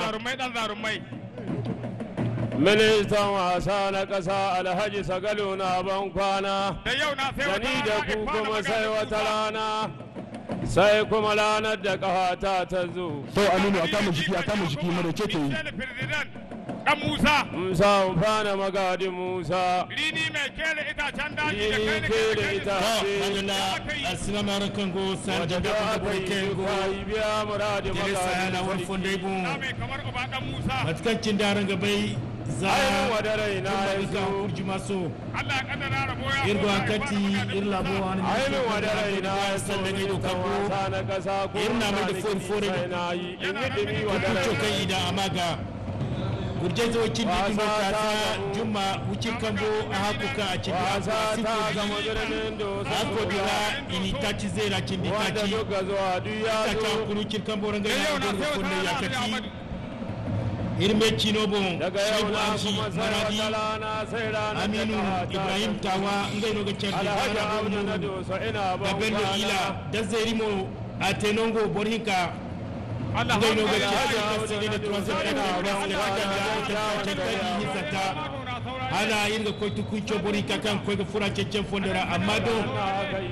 Zarumai dan zarumai. Ministan wasa na ƙasa Alhaji Sagalu na ban kwana. Da yau na sai Da wata ni da rana ku Ifana kuma sai Magadin wata Musa. rana. Sai kuma ranar da ƙafata ta zo. To Aminu, a kama jiki, a kama jiki, marece ta yi. Michel President dan Musa. Musa Amfana Magadi Musa. Rini mai kere itacen daji da Rini kai ne kere kai itace. Madalla sinamaran kango san Wanda janga da ko aka bore yi kengo duka biya muradi jere sayana Magadi wal Sarki. fonde bun mai kamar uba dan Musa. matkancin daran gabai za Ainihin wadarai na ka yanzu. kurjuma so Allah ya kaddara rabo ya irgo koma akati Ifana Magadin irlabo Musa. wani Ainihin wadarai na yanzu. san da gido Ministan kabo wasa na ƙasa ko Irna mai da na fori fori. sai na yi. In yi ɗumi wadarai kucho na kai ida amaga gurje zo cin Wasa didi no ta tata gamu. juma wucin kambo a hakuka a cin Wasa ta gama birnin dosa. ako dira ini taci zera cin di Wanda taci duka zuwa duk ya ta zo. kuru cin kambo ranga Da ya yau na gorgo sai wata fonde rana ya Alhaji kati Ahmadu. irme cino bon Daga yau shaibu na amshi kuma sai maradi wata rana sai ranar da Aminu ƙafata ta Ibrahim zo. Tawa ngai no ga cin Alhaji Abdu na dosa ina da ban Bello kwana. Ila da Zerimo a Tenongo Borhinka Allah ngai no ga Alhaji cin Abdu da na da dosa troisième ina ban place kwana. da ta hizata hana irga koy tukunco Borhinka kan koy ga fura cecen fondera amma do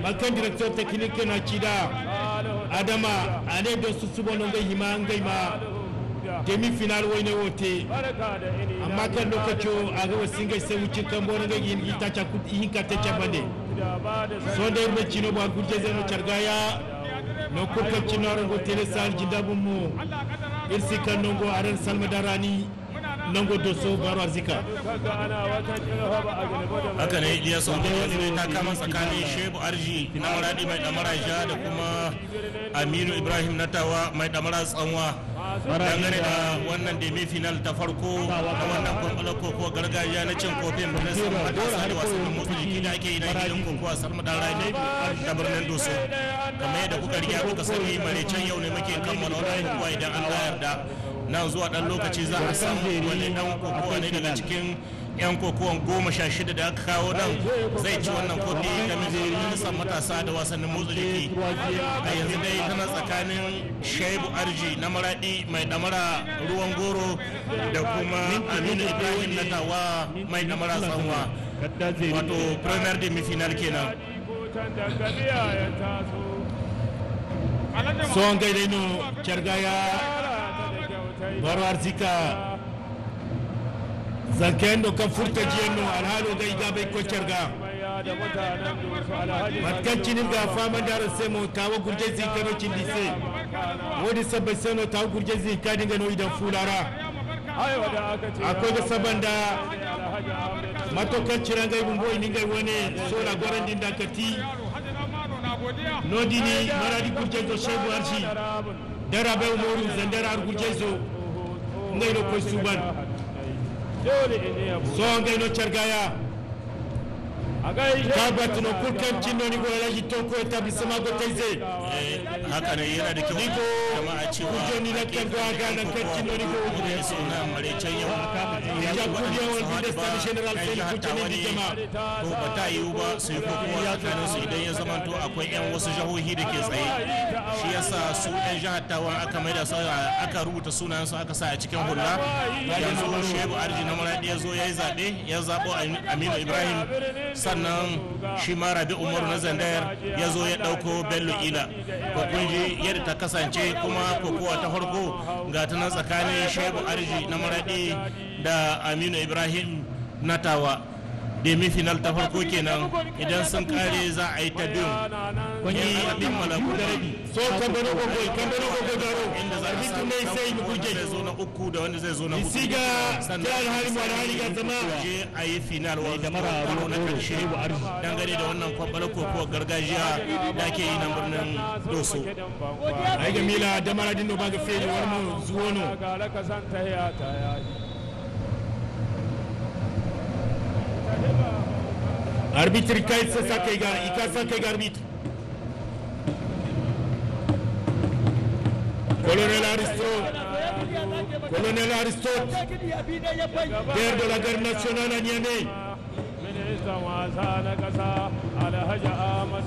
makan directeur technique na cida Adama ane do susubo no ngai hima ngai ma demi final woyne wote Barka da ini na amma kan lokaci a ga wasingai sai wucin kan boran ga yin ita ta hinka ta cabande da ba da so da irme cino ba gurje zeno cargaya no kurka cino rango tele sal jindabu mu irsi kan nongo aran salma darani nongo doso baro arzika kaga ana wata kirfa ba a gilbo da mai. Haka ne Ilyasu Abdullahi, ta kama tsakanin Shebu Arji na Maradi mai damara ja da kuma Aminu Ibrahim Natawa mai damara tsanwa, dangane da wannan demi final ta farko na wannan kwamfalar koko gargajiya na cin kofin ministan matasa da wasannin motsa jiki da ake yi na gidan kokowa Sarmadan Rani da birnin Doso. Kamar yadda kuka riga kuka sani, maraicen yau ne muke kammala wannan kokowa. Idan Allah yarda, nan zuwa dan lokaci za a san wani dan kokowa ne daga cikin 'yan kokowan 16 da aka kawo nan zai ci wannan kofi da ministan matasa da wasannin motsa jiki. A yanzu dai tana tsakanin Shaibu Arji na Maradi mai damara ruwan goro da kuma Aminu Ibrahim na Tawa mai damara tsanwa, wato premier demi final kenan. Kutan da gabiya ya taso. Alhaji so ngai dai no cargaya Yara ta da kyautai. baro arzika zankendo kan furta jiyanno alhalo gai gabai ko carga. Maiya da mutanen doso Alhaji Matkan cinin ga fama dara semo tawa gurje zikano cindise wodi sabbai seno tawa gurje zika dinga no idan fulara. Aiwa da aka ce. Akwai ga sabanda Alhaji Abdu. matokan cirangai bumbo iningai wone sola goran din dakati nodini Maradi gurje zo Shebu Arshi dara bai Umoru Zandara ar gurje zo ngai no koy suban. Dole in yi abu. So ngai no cargaya. A gaishe Tabat no kulkan cinnoni go alaji tonko établissement go taize. Haka ne, yana da kyau Niko jama'a cewa kujoni na kan go aga na kan cinnoni go muka iso na maraicen yau Ja kudiya wal bide stade general yan Seni jihar Kuchene Tawa di ne jama. to ba ta yiwu ba su yi kokowa tsakanin su idan ya zamanto akwai 'yan wasu jihohi da ke tsaye. Shi yasa su 'yan jihar Tawa aka maida su, aka rubuta sunayensu aka sa a cikin hula. Yanzu Shehu Arji na Maradi ya zo ya yi zaɓe, ya zaɓo Aminu Ibrahim, sannan shi ma Rabi Umaru na Zandayar ya zo ya ɗauko Bello Ila. Ko kun ji yadda ta kasance. Kuma kokowa ta farko ga ta nan tsakanin Shehu Arji na Maradi da Aminu Ibrahim na Tawa, demi final ta farko kenan. Idan sun kare, za a yi ta biyun in an kammala kuma So kambano go goy kambano go go garo inda za a arbitre samu ne sai mu wanda gurje zai zo na uku da wanda zai zo na hudu. Isiga Sannan jihar hari mu alhali ga zama je a yi final wa damara karo na ruwan goro, karshe Shehu Arji. dangane da wannan kwamfalar kokowar gargajiya da ake yi na birnin Doso. Ay ga mila damara dinno baga feli warmo zuwono. Gara ka san ta ya ta ya. Arbitre kai sa sa kai ga ika sa kai ga arbitre Colonel Aristo, Colonel Aristote, père de la garde nationale à Niamey. Ministan wasa na ƙasa Alhaji Ahmad.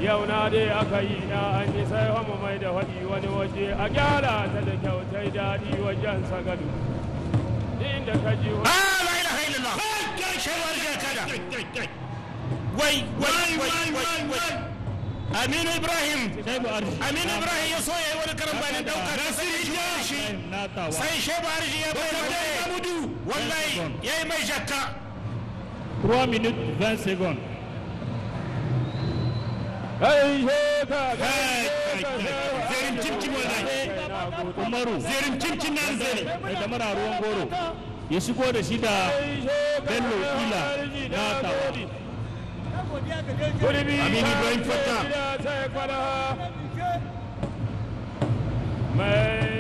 Yau na dai aka yi na an yi sai hamu mai da faɗi wani waje a gyara ta da kyau ta yi daɗi wajen sagadu. Inda ka ji Ah, la ilaha illallah. Shehu Arji ya kada. Wai, wai, wai, wai, wai. Aminu Ibrahim. Shehu Arji. Aminu Ibrahim ya so ya yi wani karambanin dauka ta sai shi. Na tawa. Sai Shehu Arji ya bai mai wallahi ya yi mai shakka. 3 minutes 20 secondes. Gaishe ka Zerin cimcim wallahi. Umaru. Zerin cimcim na zeri. Mai damara ruwan goro. Ya shigo da shi da Bello Ila na tawa. Aminu Ibrahim Fatta. Mai